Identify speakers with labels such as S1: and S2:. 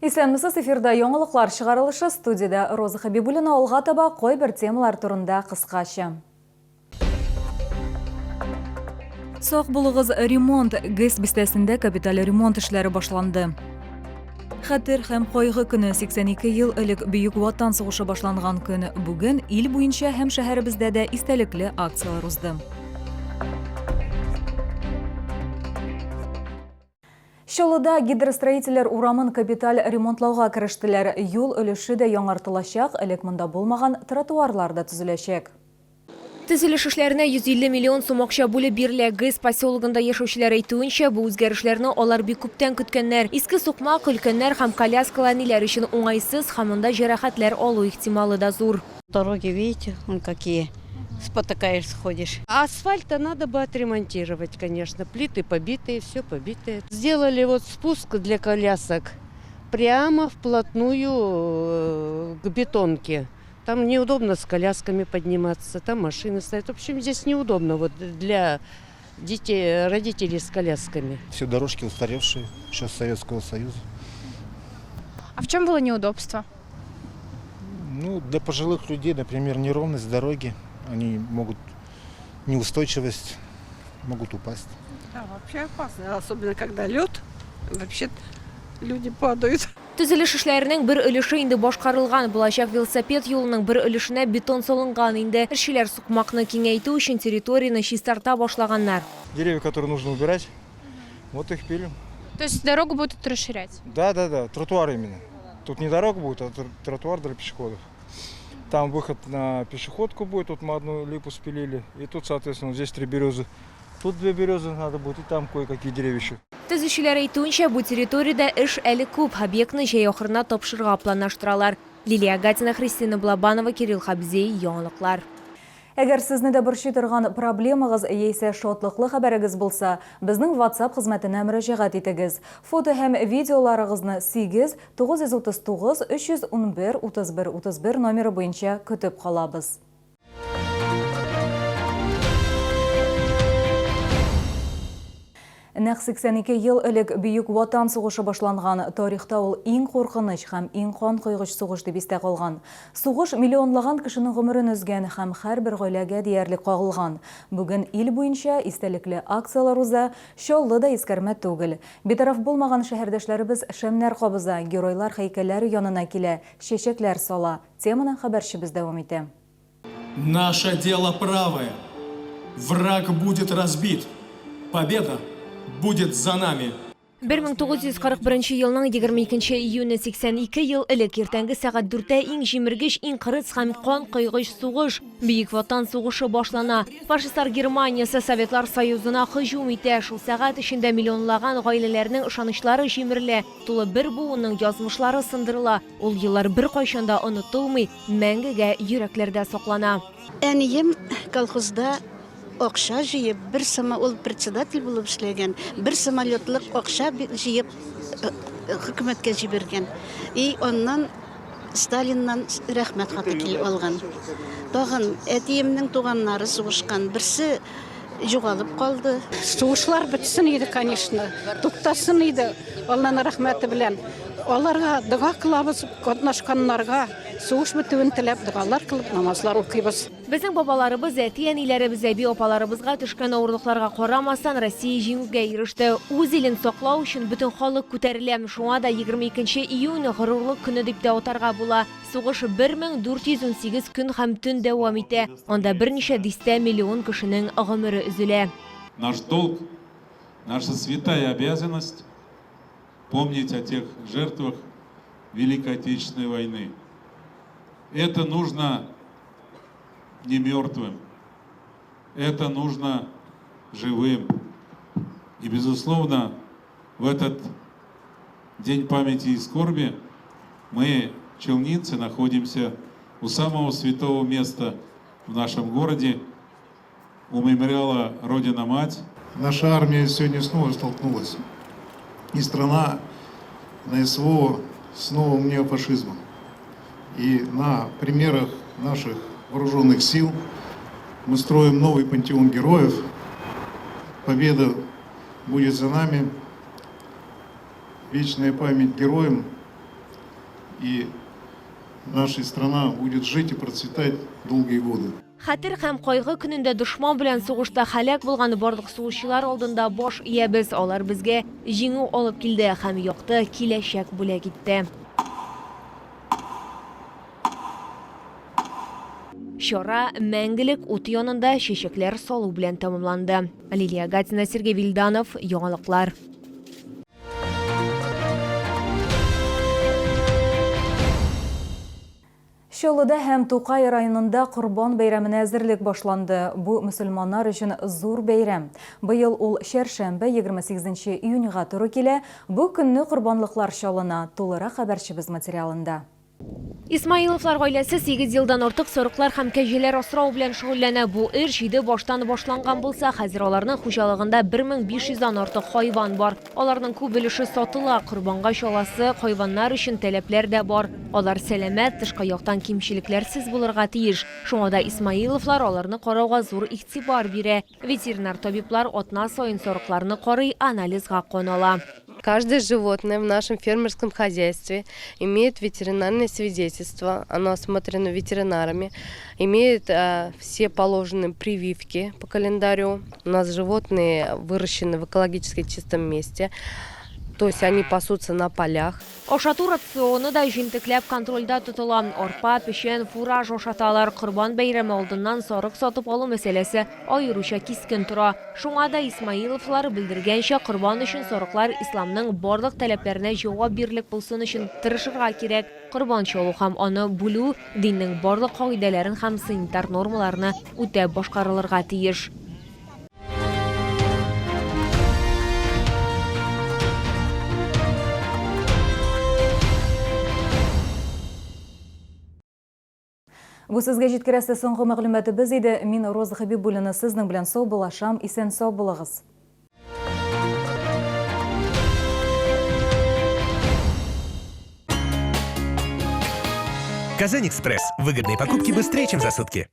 S1: Исәнмесез, эфирда яңалыклар чыгарылышы, студиядә Роза Хәбибуллина. Алга таба кайбер темалар турында кыскача. Сак булыгыз, ремонт! ГЭС бистәсендә капиталь ремонт эшләре башланды. Хәтер һәм кайгы көне 82 ел элек Бөек Ватан сугышы башланган көн. Бүген ил буенча һәм шәһәребездә дә истәлекле акцияләр узды. Чаллыда гидростроительләр урамын капиталь ремонтлауга керештеләр. Юл өлеше дә яңартылачак, элек монда булмаган тротуарлар да төзеләчәк.
S2: Төзелеш эшләренә 150 миллион сум акча бүлеп бирелә. ГЭС поселогында яшәүчеләр әйтүенчә, бу үзгәрешләрне алар бик күптән көткәннәр. Иске сукмак өлкәннәр һәм коляскалы әниләр өчен уңайсыз һәм монда җәрәхәтләр алу ихтималы да зур.
S3: Дороги, видите, вон какие, спотыкаешься, ходишь.
S4: Асфальт-то надо бы отремонтировать, конечно. Плиты побитые, все побитое. Сделали вот спуск для колясок прямо вплотную к бетонке. Там неудобно с колясками подниматься, там машины стоят. В общем, здесь неудобно вот для детей, родителей с колясками.
S5: Все дорожки устаревшие, еще с Советского Союза.
S6: А в чем было неудобство?
S5: Ну, для пожилых людей, например, неровность дороги, они могут, неустойчивость, могут упасть.
S7: Да, вообще опасно, особенно когда лед, вообще люди падают.
S2: Төзелеш эшләренең бер өлеше инде башкарылган. Булачак велосипед юлының бер өлешенә бетон салынган инде. Эшчеләр сукмакны киңәйтү өчен территорияне чистарта башлаганнар.
S8: Деревья, которые нужно убирать, вот их пилим.
S6: То есть дорогу будут расширять?
S8: Да, тротуар именно. Тут не дорога будет, а тротуар для пешеходов. Там выход на пешеходку будет, тут мы одну липу спилили. И тут, соответственно, вот здесь три березы. Тут две березы надо будет, и там кое-какие деревья еще.
S2: Төзүчеләр әйтүенчә, бу территориядә эш әле күп, объектны җәй ахырына тапшырырга планлаштыралар. Лилия Гатина, Христина Блабанова, Кирилл Хабзей, Яңалыклар.
S1: Әгәр сезне дә борчый торган проблемагыз яисә шатлыклы хәбәрегез булса, безнең WhatsApp хезмәтенә мөрәҗәгать итегез. Фото һәм видеоларыгызны 8 939 311 31 31 номеры буенча көтеп калабыз. Нәкъ 82 ел элек Бөек Ватан сугышы башланган. Тарихта ул иң куркыныч һәм иң канкойгыч сугыш дип истә калган. Сугыш миллионлаган кешенең гомерен өзгән һәм һәрбер гаиләгә диярлек кагылган. Бүген ил буенча истәлекле акцияләр уза, Чаллы да искәрмә түгел. Битараф булмаган шәһәрдәшләребез шәмнәр кабыза, геройлар һәйкәлләре янына килә, чәчәкләр сала. Теманы хәбәрчебез дәвам итә.
S9: Наше дело правое. Враг будет разбит. Победа будет за нами.
S2: 1941 елның 22 июне 82 ел элек иртәнге сәгать дүрттә иң җимергеч, иң кырыс һәм кан койгыч сугыш, Бөек Ватан сугышы башлана. Фашистлар Германиясе Советлар Союзына һөҗүм итә. Шул сәгать эчендә миллионлаган гаиләләрнең ышанычлары җимерелә, тулы бер буынның язмышлары сындырыла. Ул еллар беркайчан да онытылмый, мәңгегә йөрәкләрдә саклана.
S3: Әнием колхозда акча җыеп, бер само, ул председатель булып эшләгән, бер самолетлык акча җыеп хөкүмәткә җибәргән. И аннан Сталиннан рәхмәт хаты килеп алган. Тагын әтиемнең туганнары сугышкан, берсе югалып калды.
S10: Сугышлар бетсен иде, конечно, туктасын иде, Алланың рәхмәте белән. Аларга дога кылабыз, катнашканнарга сугыш бетүен теләп догалар кылып, намазлар укыйбыз.
S2: Безнең бабаларыбыз, әти-әниләребез, әби-апаларыбызга төшкән авырлыкларга карамастан, Россия җиңүгә иреште. Үз илен саклау өчен бөтен халык күтәрелә. Шуңа да 22 июнь горурлык көне дип тә атарга була. Сугыш 1418 көн һәм төн дәвам итә. Анда берничә дистә миллион кешенең гомере өзелә.
S9: Наш долг, наша святая обязанность помнить о тех жертвах Великой Отечественной войны. Это нужно не мертвым, это нужно живым. И, безусловно, в этот день памяти и скорби мы, челнинцы, находимся у самого святого места в нашем городе, у мемориала «Родина-Мать».
S11: Наша армия сегодня снова столкнулась. И страна на СВО с новым неофашизмом. И на примерах наших вооруженных сил мы строим новый пантеон героев. Победа будет за нами. Вечная память героям. И наша страна будет жить и процветать долгие годы.
S2: Хәтер һәм кайгы көнендә дошман белән сугышта һәлак булган барлык сугышчылар алдында баш иябез, алар безгә җиңү алып килде һәм якты киләчәк бүләк итте. Чара мәңгелек ут янында чәчәкләр салу белән тәмамланды. Лилия Гатина, Сергей Вильданов, Яңалыклар.
S1: Чаллыда һәм Тукай районында Корбан бәйрәменә әзерлек башланды. Бу мөселманнар өчен зур бәйрәм. Быел ул чәршәмбе, 28 июньга туры килә. Бу көнне корбанлыклар чалына. Тулырак хәбәрчебез материалында.
S2: Исмаиловлар гаиләсе сигез елдан артык сарыклар һәм кәҗәләр асрау белән шөгыльләнә. Бу эш җиде баштан башланган булса, хәзер аларның хуҗалыгында 1500 дан артык хайван бар. Аларның күп өлеше сатыла. Корбанга чаласы хайваннар өчен таләпләр дә бар. Алар сәламәт, тышкы яктан кимчелекләрсез булырга тиеш. Шуңа да Исмаиловлар аларны карауга зур игътибар бирә. Ветеринар табиблар атна саен сарыкларны карый, анализга кан ала.
S12: Каждое животное в нашем фермерском хозяйстве имеет ветеринарное свидетельство, оно осмотрено ветеринарами, имеет э, все положенные прививки по календарю. У нас животные выращены в экологически чистом месте, то есть они пасутся на полях.
S2: Ашату рационы да җентекләп контрольдә тотыла. Арпа, печән, фураж ашаталар. Корбан бәйрәме алдыннан сарык сатып алу мәсьәләсе аеруча кискен тора. Шуңа да Исмаиловлар белдергәнчә, корбан өчен сарыклар исламның барлык таләпләренә җавап бирерлек булсын өчен тырышырга кирәк. Корбан чалу һәм аны бүлү диннең барлык кагыйдәләрен һәм санитар нормаларны үтәп башкарылырга тиеш.
S1: Бу сезгә җиткерәсе соңгы мәгълүматыбыз иде. Мин Роза Хәбибуллина сезнең белән саубуллашам. Исән-сау булыгыз.
S13: Казань Экспресс. Выгодные покупки быстрее, чем за сутки.